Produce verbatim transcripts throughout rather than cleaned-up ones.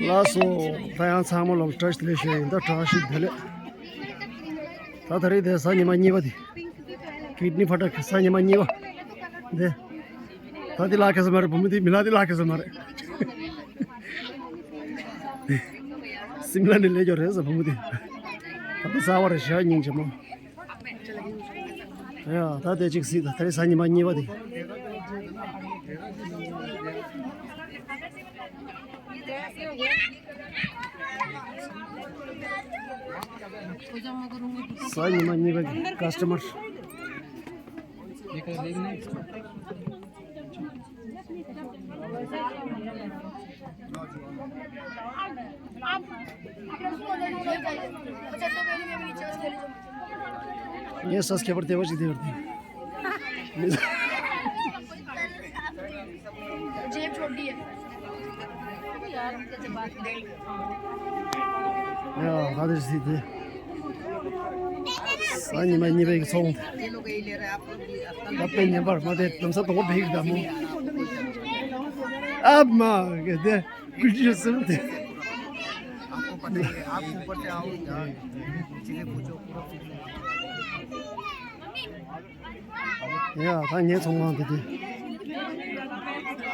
ལགས་སོ། ད་ཡང་ཚང་མ་ལ་བཀྲ་ཤིས་བདེ་ལེགས་ཞུ་ཡིན། ད་བཀྲ་ཤིས་བདེ་ལེགས། ད་ད་རེས་དེ་གཟའ་ཉི་མ་གཉིས་པ་དེ། ཀིཌ་ནི་ཕ་ཊག་གཟའ་ཉི་མ་གཉིས་པ། དེ། ད་དེ་ལག་ཁེ་ས་མ་རེད། བུ་མོ་དེ་མི་ལག་དེ་ལག་ཁེ་ས་མ་རེད། སིམ་ལ་ནས་སླེབས་ཀྱི་རེད་ཟེར་བུ་མོ་དེ། ད་དེ་གཟའ་པ་རེད་ཤག་སྙིང་རྗེ་མོ། ཡ། ད་དེ་གཅིག་གཟིགས་དང་། ད་རེས་གཟའ་ཉི་མ་གཉིས་པ་དེ། གཟའ་ཉི་མ་གཉིས་པ་གི་ཀ་སི་ཊ་མར། ངས་སོ་སོ་ཁྱད་པར་དེ་བ་ཞིག་དེ་བར་དེ། जेब छोटी है। ཡ། ད་དེ་ཞིག་དེ། གཟའ་ཉི་མ་གཉིས་པའི་ཚོང་། ད་དཔེ་ཉན་པར་མ་དེ་དམ་ས་དོང་པ་བེག་དམ་མོ། ཨ་མ་གི་དེ་ཀུ་ཅི་སུམ་དེ། आपको पता ही है, आप ऊपर से आओ, यहाँ चीजें पूछो, पूरा पूछो। ཡ། ད་ངའི་ཚོང་ཁང་དེ་དེ།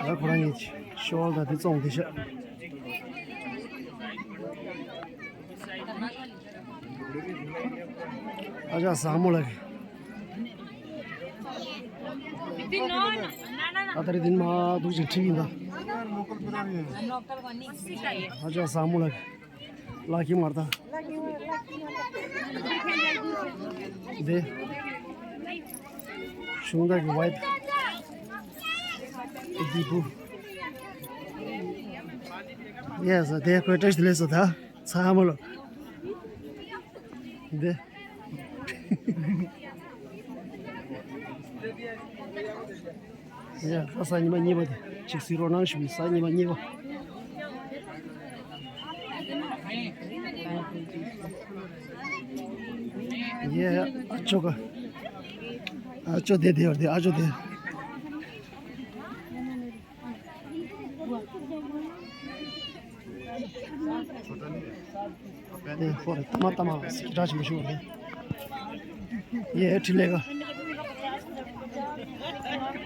ད་ཁོ་རང་གི་ཤོལ་དང་དེ་བཙོང་དེ་ཤག་ཨ་ཅག་བཟང་མོ་ལགས། ཨ་ད་རེས་དེ་ནི་མ་འདུག་ཅིག་ཁྲིད་ཡིན་ད། ཨ་ཅག་བཟང་མོ་ལགས། ལག་ཁྱི་མར་ད། འདི། ཤུང་དག་གི་ཝའིཊ། འདི་བུ། ཡེ་ས་དེ་ཁོའི་བཀྲ་ཤིས་བདེ་ལེགས་སོ་ད། ཚ་མོ་ལོ། འདི། ཡ། ད་གཟའ་ཉི་མ་གཉིས་པ་དེ་གཅིག་གཟིགས་རོགས་གནང་ཞུ། གཟའ་ཉི་མ་གཉིས་པ། ཡ། ཨ་ཅོ་ག་ཨ་ཅོ་དེ་དེ་བར་དེ་ཨ་ཅོ་དེ། ཨེ་ཧོ་རེ། ཐ་མ་ཐ་མ་སྐད་གྲགས་ཆེན་པོ་ཞིག་རེད། ཡེ་ཁྲི་ལེ་ག་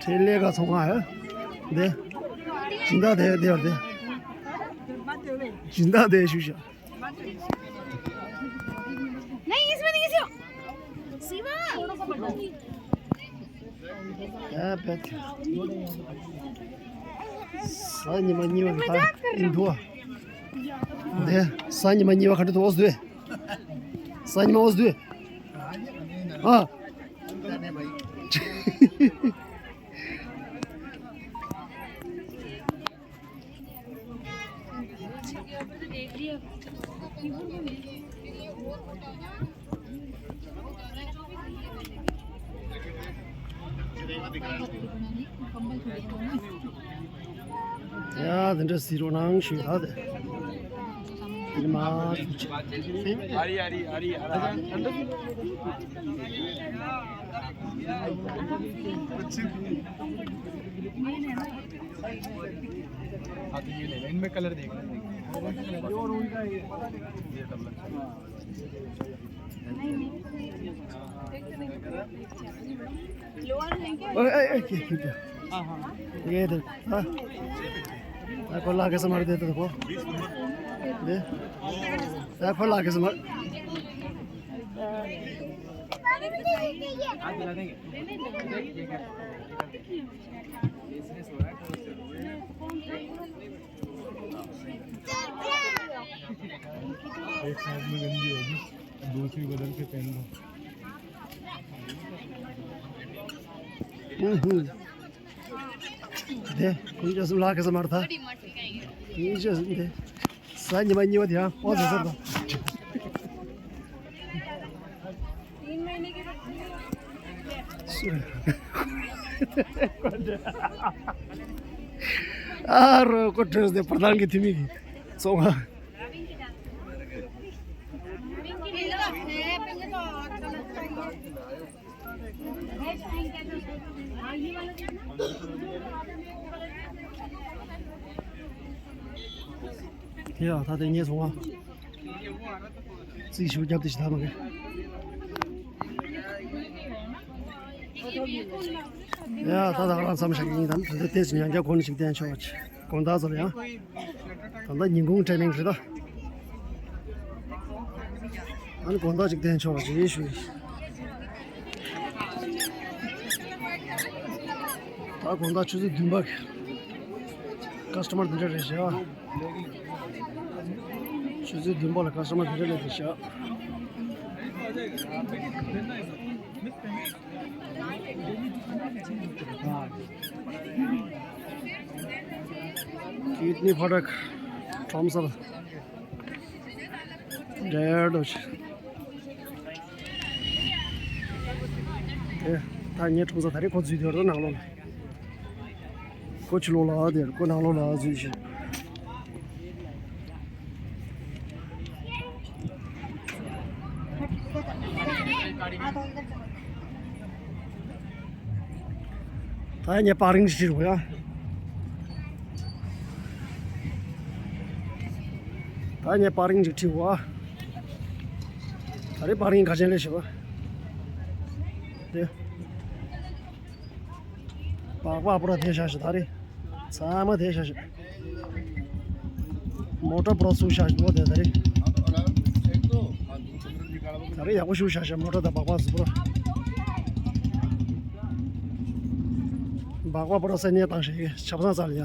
ཁྲི་ལེ་ག་ཚོང་ཁང་ཨེ། འདི། སྦྱིན་བདག་དེ་དེ་བར་དེ། སྦྱིན་བདག་དེ་ཞུ་ཤག་ཡ་བེད། གཟའ་ཉི་མ་གཉིས་པ་གི་ད་ཡིན་འདུག་ཨ། འདི་གཟའ་ཉི་མ་གཉིས་པ་ག་འདྲ་འདུག་ཨོ་སི་འདུག་གཟའ་ཉི་མ་ཨོ་སི་འདུག་ཨ། ཡ། དེ་འདྲ་གཟིགས་རོགས་གནང་ཞུ་ད་དེ། དེ་མ། हाँ, तो ये ले लो, इनमें कलर देख लो। ये डबल। ओए, ओए, ओए, ये, ये, ये। हाँ, हाँ। ये दे, हाँ। आपको लाके सामान दे दो, देखो। दे। आपको लाके सामान। हाँ, दिला देंगे। एक साइड में गंदी होगी, दूसरी बदल के पहन लो। हम्म, हम्म। दे, कुछ असम ला के समर्था। ये जो दे। གཟའ་ཉི་མ་གཉིས་པ་དེ་ཡང་ཨོ་ཟེར་ཟེར་དང་། ཨ་རོ་ཀོ་ཁྲོས་ཏེ་བར་ཐང་གི་ཐིམ་གི་ཚོང་ང་། ཡ་ད་དེ་ངས་སོང་ང་། རྩིས་ཞུ་རྒྱབ་དེ་ཞིག་ད་མ་གི། ཡ་ད་ད་རང་མཚམས་བཞག་གི་ཡིན། ད་ནི་དེ་ཚོ་ཉན་རྒྱ་གོ་ནི་ཞིག་བསྟན་ཆོག་པ་ཅིག་དགོང་དག་ཚོ་ལ་ཡང་། ད་ལྟ་ཉིན་གུང་ཊའི་མིང་རེད་ད། ཨ་ནི་དགོང་དག་ཅིག་བསྟན་ཆོག་པ་ཅིག་ཞུ་ཡིན། ད་དགོང་དག་ཆུ་ཚོད་བདུན་པ་གི་ཀ་སི་ཊ་མར་འདི་འདྲ་རེད་ཤག་ཆུ་ཚོད་བདུན་པ་ལ་ཀ་སི་ཊ་མར་འདི་འདྲ་སླེབས་བསྡད་ཤག་ཀིཌ་ནི་ཕྲོ་ཌག་ཊི་ཁྲོམ་ས་ལ་འདྲེར་འདུག་ཤག་དེ་ད་ངའི་ཁྲོམ་ས་ད་རེས་ཁོ་འཛུལ་དེ་རུ་ནང་ལོགས་ལ། ཁོ་ཕྱི་ལོགས་ལ་དེར་ཁོ་ནང་ལོགས་ལ་འཛུལ་ཞིག་ད་ངས་པར་རིང་ཞིག་ཁྲིད་དགོས་ཡ། ད་ངས་པར་རིང་ཞིག་ཁྲིད་དགོས་ཨ། ད་རེས་པར་རིང་ག་ཅན་ལས་ཞིག་བ། དེ། སྦག་སྦག་པོ་ར་དེ་བཞག་ཞིག་ད་རེས། ཚང་མ་དེ་བཞག་ཞིག་མོ་ཊ་པོ་ར་ཚུགས་བཞག་ཞིག་འདུག་དེ་ད་རེས། ད་རེས་ཡག་པོ་ཞིག་བཞག་ཞིག་མོ་ཊ་དང་སྦག་སྦག་ཟིག་པོ་ར། སྦག་སྦག་པོ་ར་སེ་ནས་བཏང་ཞིག་ཆབ་གསང་རྩ་ལ་ཡ།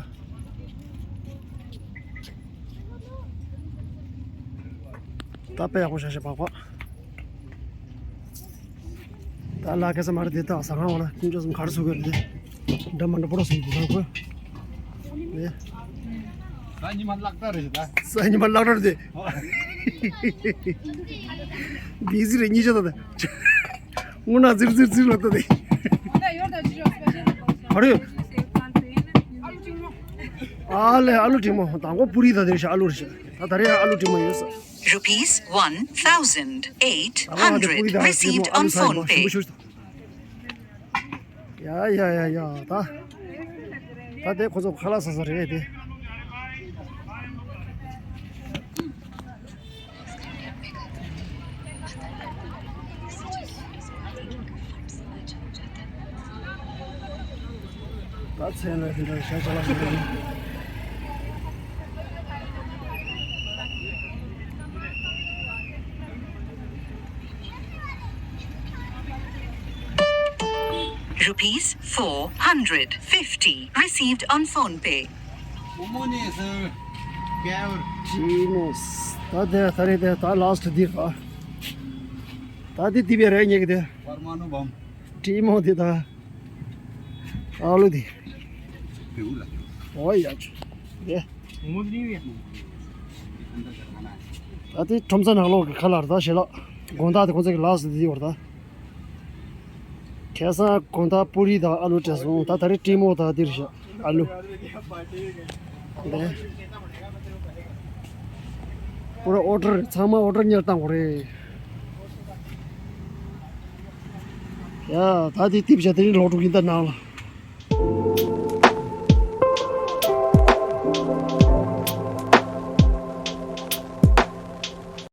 ད་དཔེ་ཡག་པོ་བཞག་ཞིག་སྦག་སྦག་ད་ལ་ཁ་ས་མ་རེད་དེ། ད་ཟ་ཁང་བ་ལ་ཁྱིམ་ཆ་སུམ་གར་སུ་གར་དེ་འདྲ་མ་འདྲ་པོ་ར་སུ་དེ་ད་གོ་ནས། ད་ཉི་མ་གླག་དར་རེད་ད། ས་ཉི་མ་གླག་དར་དེ། བི་ཟི་རེད་གཉིས་ཆ་ད་ད། དངོས་གནས་ཙིར་ཙིར་ཙིར་ལོ་ད་དེ། ཨ་རེ། ཨ་ལེ་ཨ་ལུ་དྲིན་མོ། དང་པོ་པུ་རི་ད་དེ་རེད་ཤག་ཨ་ལུ་རེད་ཤག་ད་ད་རེས་ཨ་ལུ་དྲིན་མོ་ཡོད་ས། Rupees one thousand eight hundred received on PhonePe. ཡ་ཡ་ཡ་ཡ་ད། ད་དེ་ཁོ་ཚོ་ཁ་ལག་ཟ་ས་རེད་དེ། ད་ཚན་ལ་དེ་འདྲ་ཤ་ཤ་ལ་ཞིག་རེད། Rupees four hundred fifty received on PhonePe. ཀྲི་མོས། ད་དེ་ད་རེད་དེ། ད་ལཱ་སི་ཊི་འདི་རེད། ད་འདི་འདི་བས་རེད་ཉེ་གི་དེ། པར་མ་ནུ་བམ། ཀྲི་མོ་འདི་ད། ཨ་ལུ་འདི། བེའུ་ལ། ཨོ་ཡ་ཆུ། དེ། ད་དེ་ཁྲོམ་ས་ནང་ལོགས་ཀྱི་ཁ་ལག་རེད་ད་ཞལ་ལག་དགོང་དག་དེ་ཁོང་ཚོ་གི་ལཱ་སི་འདི་ཡོད་རེད་ད། ཁ་སང་དགོང་དག་པུ་རི་དང་ཨ་ལུ་སྤྲད་སོང་། ད་ད་རེས་ཀྲི་མོ་དང་འདིར་བཞག་ཨ་ལུ། ལེ། པུ་ར་ཨོ་ཌར་ཚང་མ་ཨོ་ཌར་གཉེར་བཏང་དགོས་རེད། ཡ་ད་དེ་ཏིབ་བྱ་དེ་རིང་ལོག་འགྲོ་གིན་ད་ནང་ལ།